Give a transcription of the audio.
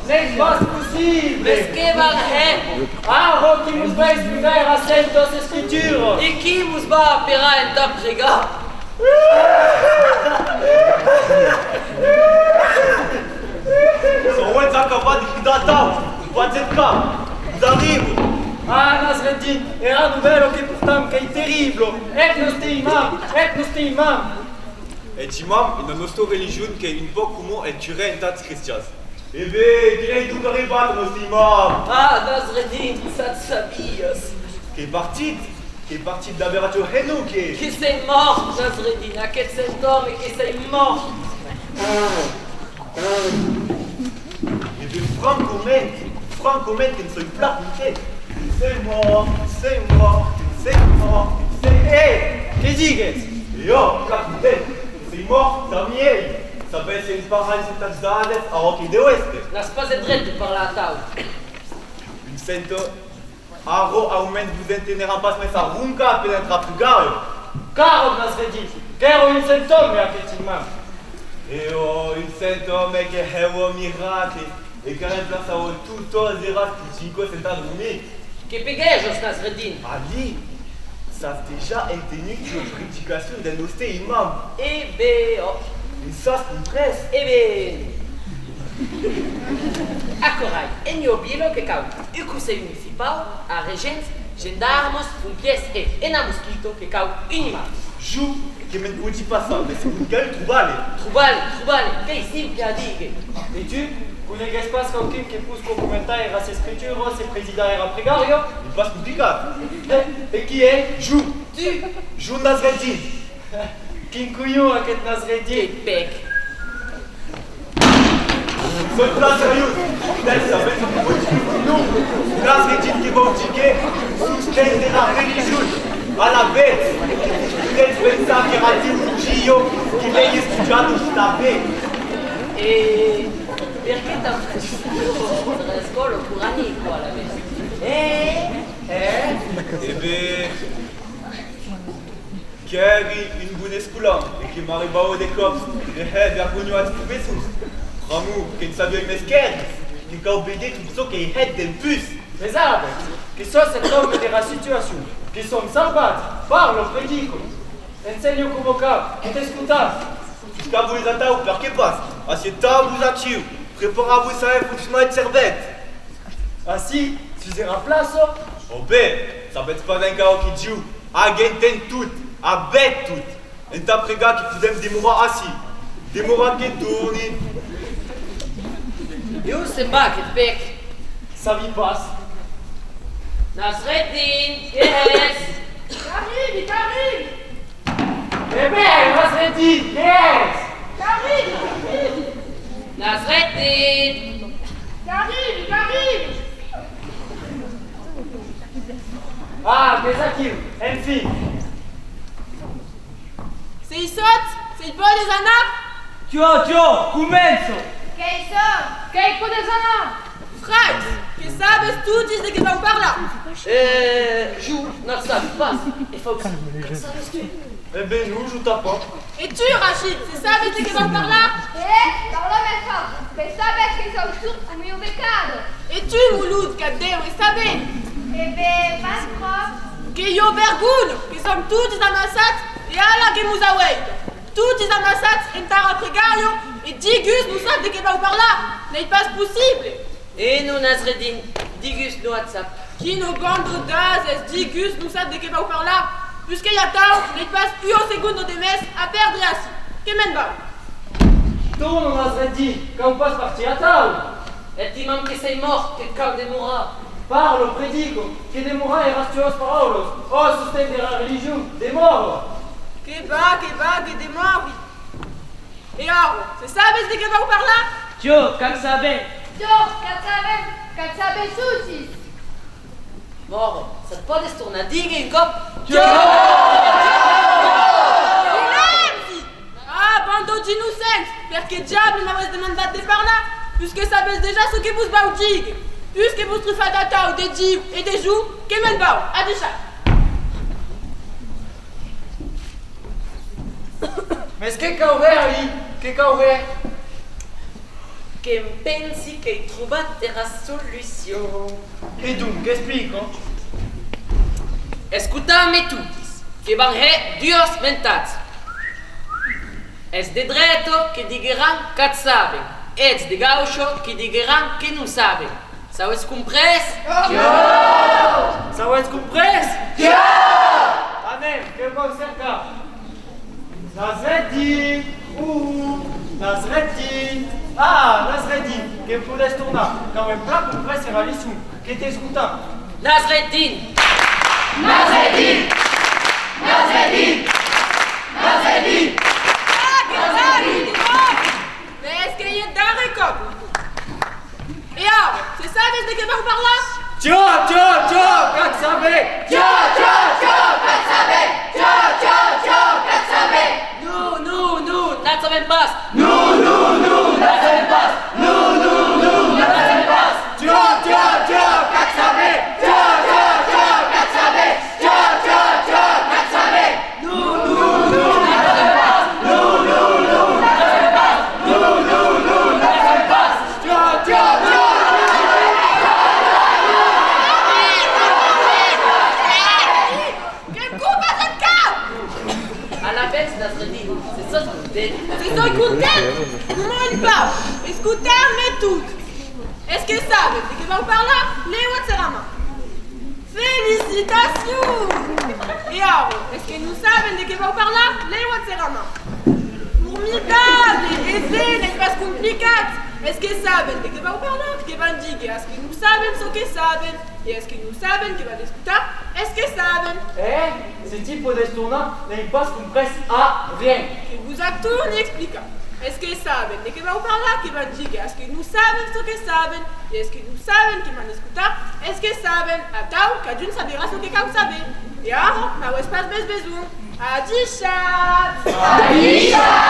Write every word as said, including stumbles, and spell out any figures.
N'ei pas possible! Mès que van hèr? Ara qui mos va explicar eras Sentas Escrituras? E qui mos va aperar entà pregar? S'auetz acabat de cridar atau, fotz eth cap, vos arribo! Ah, Nasreddin, era novèla que portam qu'ei terribla! Eth nòste imam! Eth nòste imam! Eth imam, ena nòsta religion, qu'ei un pauc coma eth curè entàs crestians. E ben, que n'ei donc arribat, nòste imam? Ah, Nasreddin, s'at sabias! Qu'ei partit, qu'ei partit d'Aberratiu Henouque. Que s'ei mòrt, Nasreddin, aqueth sent òme que s'ei mòrt! E ben, francament, francament que'n soi plan content. S'ei mòrt, s'ei mòrt, s'ei mòrt, s'ei... E! Que digues? E òc, plan content, s'ei mòrt, tant miei. Sabes, s'ei un paradís entàs ades, ara que deu èster. N'as pas eth dret de parlar atau. Un sent Ara, aumens vos enteneram pas mès a roncar per entrar purgàrio. Qu'èra, Nasreddin, qu'èra un sent òme, aqueth imam. E ò, un sent òme que hèva miracles e que remplaçava totas eras potincas entà dormir. Que peguejas, Nasreddin? Ali, s'as dejà entenut ua predicacion deth nòste imam? E ben, ò. E s'as comprés? E ben. Aquò rai, en ua vila que cau un conselh municipau, arregents, gendarmas, pompièrs e, ena Mosquita, que cau un imam. Jo, que me'n pòdi passar, mès segon cal trobar-le. Trobar-le, trobar-le, qu'ei simple a díguer. E tu, conegues pas quauqu'un que posca comentar eras escrituras e presidar era pregària? Ei pas complicat. E, e qui ei? Jo. Tu? Jo, Nasreddin. Quin colhon, aqueth Nasreddin! Que pèc! Soi plan seriós! Podetz saber çò que vòu díguer o non? Nasreddin que vòu díguer, sostèn dera religion! Alavetz, podetz pensar qu'era teologia que l'èi estudiada tanben! E perqué t'an fotut dehòra dera escòla coranica, alavetz? E? E? E ben, qu'èri un bon escolan e que m'arribava de còps de hèr vergonhar es professors, pr'amor que'n sabiái mès qu'eris, que cau véder tot çò qu'èi hèt dempús. Mès ara, que sòs eth òme dera situacion, que sòm salvats, parla, predica, ensenha coma cau, que t'escotam. Sus qu'ac vòles atau, perqué pas, assietz-vos aciu, preparatz-vos a hèr foncionar eth cervèth. Ací, sus era plaça? Ò ben, sabetz pas encara qué diu? Ac enten tot, ac ved tot. Entà pregar que podem demorar ací. Demoratz que torni. E on se'n va aqueth pèc? Sabi pas. Nasreddin, qué hès? Qu'arribi, qu'arribi! E ben, Nasreddin, qué hès? Qu'arribi, qu'arribi! Nasreddin! Qu'arribi, qu'arribi! Ah, qu'ès aquiu, enfin! Se i sòs, se i pòdes anar? Tiò, tiò, comença! Qué i sòs? Que i pòdes anar? Fraires, que sabes totis de qué vau parlar? E jo n'ac sabi pas, e fau, qu'ac sabes tu? E ben non, jo tanpòc. E tu, Rachid, se sabes de qué vau parlar? E? Parla mès fòrt, que sabes que soi sord coma ua becada. E tu, Mouloud, qu'ac deves saber. E ben, pas tròp. Qu'ei ua vergonha, que sòm totis amassats e ala que mos aueita. Totis amassats entara pregària e digús non sap de qué vau parlar. N'ei pas possible. E non, Nasreddin, digús non ac sap. Quina banda d'ases, digús non sap de qué vau parlar. Pusqu'ei atau, n'ei pas ua segonda de mès a pèrdre ací. Que me'n vau. Torna, Nasreddin, cau pas partir atau. Eth imam que s'ei mòrt, que cau demorar. Parla, predica, que demorar eras tuas paraulas, ò sostèn dera religion, demòra! Que va, que va, que demòri! E ara, se sabes de qué vau parlar? Tiò, qu'ac sabem! Tiò, qu'ac sabem, qu'ac sabem totis! Mòra, s'ac pòdes tornar díguer un còp? Tiò! Silenci! Ah, banda d'innocents! Perqué diable m'avètz demandat de parlar, pusque sabètz dejà çò que vos vau díguer? Pusque vos trufatz atau de Diu e de jo, que me'n vau, adishatz! Mès que cau hèr, ahi? Que cau hèr? Que'm pensi qu'èi trobat era solucion. E donc, explica. Escotatz-me totis, que vam hèr duas meitats. Es de dreta que digueràn qu'ac saben, es de gaucha que digueràn que non saben. S'auetz comprés? S'auetz comprés? Anem, que vau cercar. Nasreddin! Uh! Nasreddin! Ah, Nasreddin, que podètz tornar, qu'auem plan comprés era leçon, que t'escotam. Nasreddin! Nasreddin! Nasreddin! Nasreddin! Ah, que sabi! Mès qu'ei eth darrèr còp! E ara, se sabes de qué vau parlar? Tiò, tiò, tiò, qu'ac sabe! Tiò, tiò, tiò, qu'ac sabe! Tiò, tiò, tiò, qu'ac sabe! Non, non, non, n'ac sabem pas! Non, non, non, n'ac sabem pas! Non, non, non, n'ac sabem pas! Tiò, tiò, tiò, qu'ac sabe! Tiò, tiò, tiò, qu'ac sabe! Tiò, tiò, tiò, qu'ac sabe! Que'm copas eth cap! Alavetz, Nasreddin, se sòs content. Se soi content? Coma un pau! Escotatz-me tots! Es que saben de qué vau parlar? Lheuatz era man. Felicitacions! E ara, es que non saben de qué vau parlar? Lheuatz era man. Formidable! E ben, ei pas complicat! Es que saben de qué vau parlar? Que van díguer as que non saben çò que saben. E as que non saben que van escotar es que saben. Eh? Se ti podètz tornar, n'èi pas comprés arren. Que vos ac torni explicar. Es que saben de qué vau parlar? Que van díguer as que non saben çò que saben. E es que non saben que van escotar es que saben. Atau, cadun saberà çò que cau saber. E ara, m'auetz pas mès besonh. Adishatz! Adishatz!